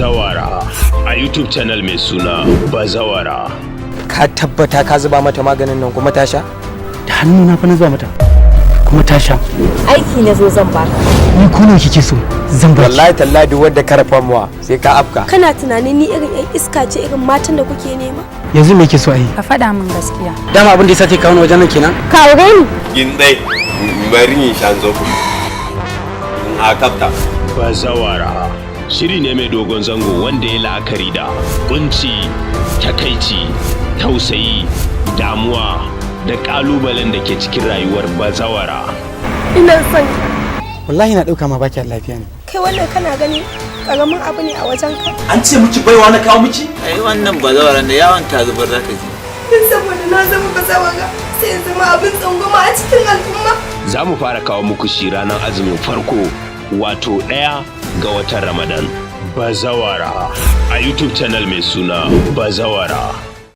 Bazawara a YouTube channel mai suna Bazawara. Ka tabbata ka zuba mata maganin nan kuma ta sha? Da hannu na fa na zuba mata, kuma ta sha. Aiki na zo zan baka. Ni ko nawa kike so zan baki. Wallahi tallahi, duk wanda ka rafa muwa sai ka afka. Kana tunanin ni irin 'yan iska ce, irin matan da kuke nema? Yanzu me kike so a yi? Ka faɗa min gaskiya. Dama abin da yasa take kawo ni wajen nan kenan. Ka aure ni. Gindai bari shanzo a kafta. Bazawara shiri ne mai dogon zango wanda ya la'akari da kunci, takaici, tausayi, damuwa da kalubalen da ke cikin rayuwar bazawara. Ina son ka. Wallahi na dauka ma baki lafiya ne. Kai, wannan kana gani karamin abu ne a wajen ka? An ce miki baiwa na kawo miki? Ai wannan bazawaran da yawon ta zubar zaka ji. Don saboda na zama bazawara sai in zama abin tsangwama a cikin al'umma? Za mu fara kawo muku shi ranar azumin farko, wato 1 ga watan Ramadan. Bazawara a YouTube channel mai suna Bazawara.